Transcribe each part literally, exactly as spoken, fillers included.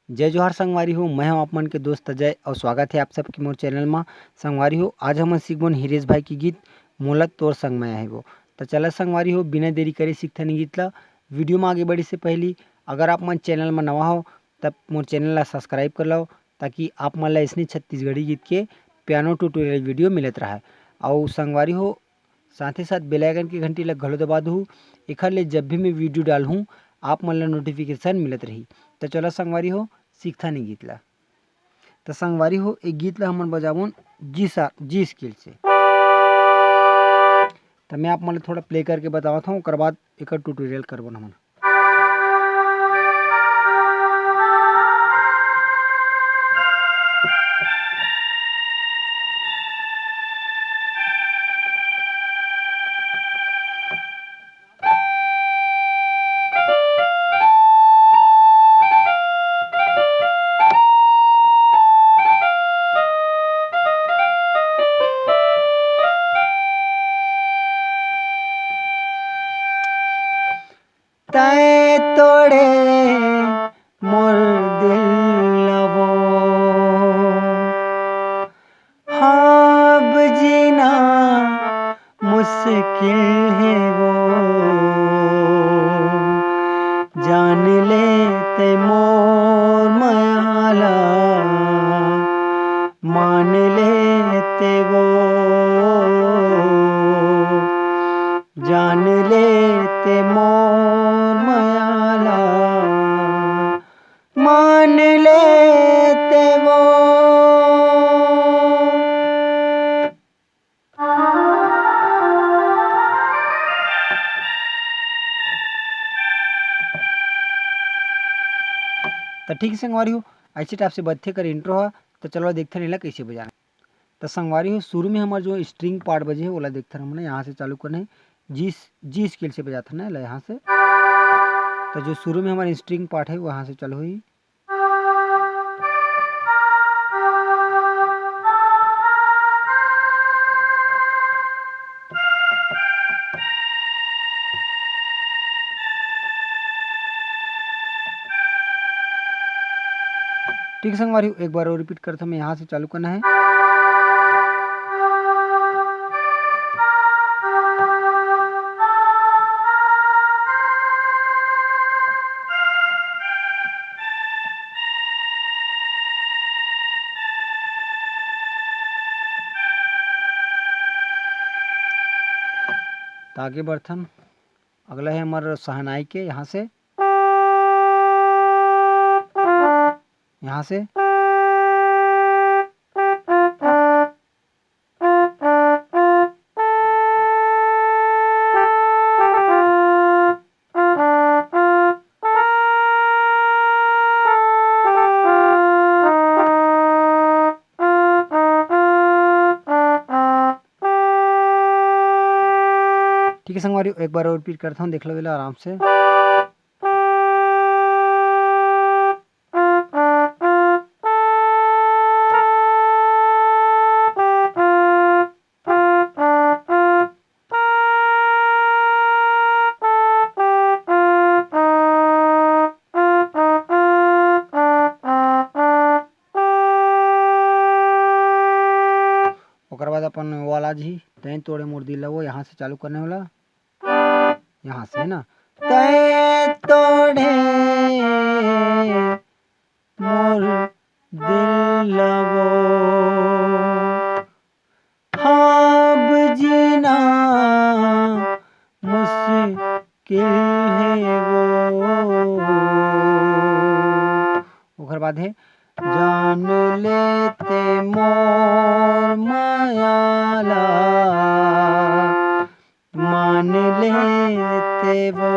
जय जोहार संगवारी हो, मैं हूं आप मन के दोस्त अजय और स्वागत है आप सबके मोर चैनल मा। संगवारी हो, आज हमन सीखबोन हिरेश भाई के गीत मोला तोर संग मया हे वो। त चला संगवारी हो, बिना देरी करे सीखथन ये गीत ला। वीडियो में आगे बढ़े से पहली अगर आप मन चैनल में नवा हो, तब मोर चैनल ला सब्सक्राइब कर लो, ताकि आप मन ला ऐसने छत्तीसगढ़ी गीत के पियानो ट्यूटोरियल वीडियो मिलत रहे। और संगवारी हो, साथ ही साथ बेल आइकन की घंटी ला घलो दबा दू, एखर ले जब भी मैं वीडियो डालहूँ, आप मन ला नोटिफिकेशन मिलत रही। त चला संगवारी हो, सीखथन ये गीत ला। त संगवारी हो, एक गीत ला हमन बजाबोन जी सा-, जी स्केल से। त मैं आप मन ला थोड़ा प्ले करके बतावत हूँ, ओकर बाद एकर ट्यूटोरियल करबोन हमन। तैं तोड़े मोर दिल लवो, हाँ अब जीना मुश्किल है वो। जान ले ते मोर मयाला, मान ले ते वो। जान ले ते मोर मयाला, मान ले ते वो। त ठीक संगवारी हो, ऐसे टाइप से बजथे कर इंट्रो ह। त चलो देखथन एला कैसे बजाना। त संगवारी हो, शुरू में हमर जो स्ट्रिंग पार्ट बजे हे, ओला देखथन हमन। यहाँ से चालू करना है, जी, जी स्केल से बजाथन ना एला यहाँ से। त जो शुरू में हमर स्ट्रिंग पार्ट है, वहाँ से चालू हुई। ठीक है संगवारी, एक बार और रिपीट करथन मैं, यहाँ से चालू करना है। त आगे बढ़थन, अगला है हमर शहनाई के, यहाँ से, यहाँ से। ठीक है संगवारी, एक बार और रिपीट करता हूँ, देख लो एला आराम से। ओकर बाद अपन वाला जी, तैं तोड़े मोर दिल ला, वो यहाँ से चालू करने वाला, यहाँ से, है ना? तैं तोड़े मोर दिल ला वो, हाँ अब जीना मुश्किल है वो। ओकर बाद है, जान ले ते मोर मयाला, मान ले ते वो।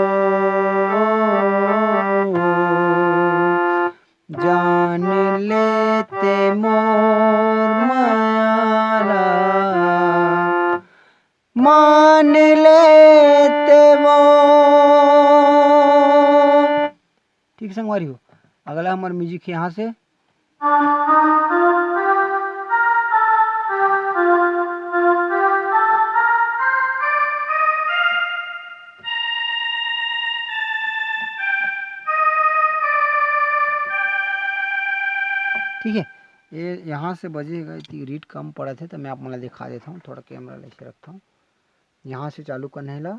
जान ले ते मोर मयाला, मान ले ते वो। ठीक संगवारी हो, अगला हमर म्यूजिक है यहाँ से। ठीक है, ये यहाँ से बजेगा, इतनी रीड कम पड़त हे, तो मैं आप मन ला दिखा देता हूँ। थोड़ा कैमरा ला ऐसे रखता हूँ, यहाँ से चालू करना है ला।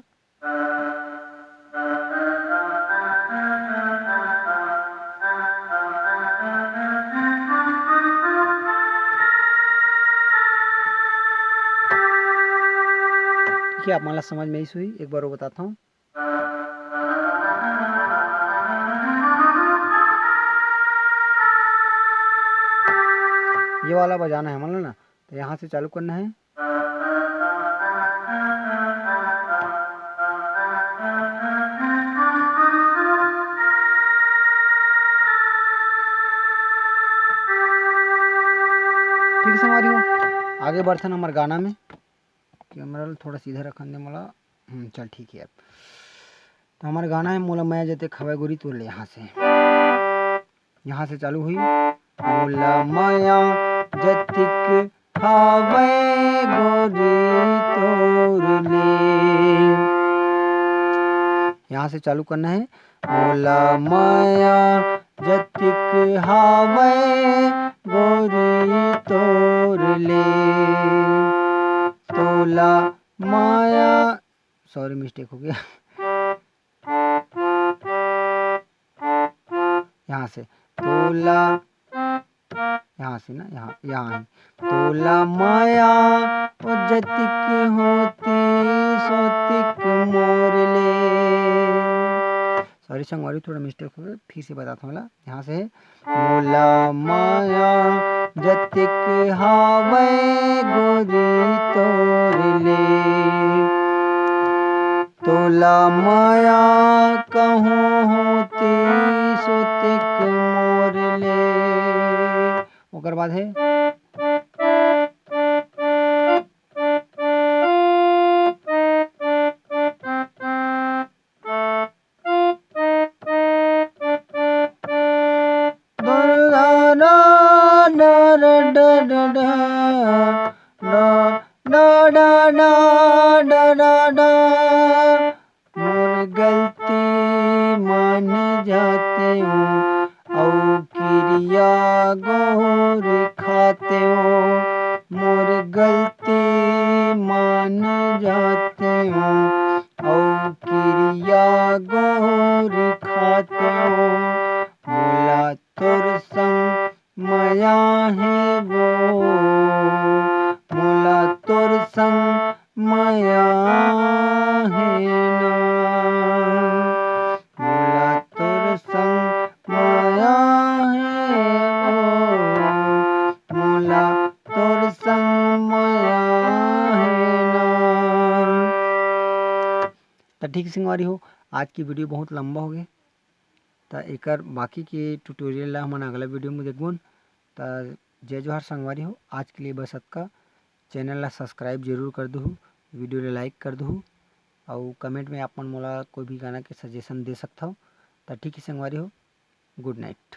ठीक है, आप मन ला समझ में आइस होही, एक बार वो बताता हूँ। ये वाला बजाना है, मान लो ना, तो यहाँ से चालू करना है। ठीक है संगवारी हो, आगे बढ़थन हमर गाना में। कैमरा ला थोड़ा सीधा रखन दे मोला। हम्म, चल ठीक है अब। तो हमर गाना है मोला मया जतिक हवय गोरी तोर ले, यहाँ से, यहाँ से चालू हुई। मोला मया जतिक हवय गोरी तोर ले, यहाँ से चालू करना है। मोला मया जतिक हवय गोरी तोर ले, तोला मया, सॉरी, मिस्टेक हो गया। यहाँ से तोला, यहाँ से ना, यहाँ, यहाँ है। तोला मया ओ जतिक होती सोतिक मोर ले। सॉरी संगवारी, थोड़ा मिस्टेक हो गया, फिर से बताता हूँ ला। यहाँ से मोला मया जतिक हावय गोरी तोर ले, तोला मया कहूँ होती सोतिक मोर ले। ओकर बाद है मोर गलती मान जाते हो, अउ किरिया गोरी खाते हो। मोर गलती मान जाते हो, अउ किरिया गोरी खाते हो। मोला तोर संग मया हे वो, मोला तोर संग मया हे ना। मोला तोर संग मया हे वो, मोला तोर संग मया हे ना। त ठीक संगवारी हो, आज की वीडियो बहुत लंबा हो गया, त एकर बाकी के ट्यूटोरियल ला हमन अगला वीडियो में देखबोन। त जय जोहार संगवारी हो, आज के लिए बस अतका। चैनल ला सब्सक्राइब जरूर कर दुहू, वीडियो ला लाइक कर दुहू, अउ कमेंट में आप मन मोला कोई भी गाना के सजेशन दे सकथव। त ठीक है संगवारी हो, गुड नाइट।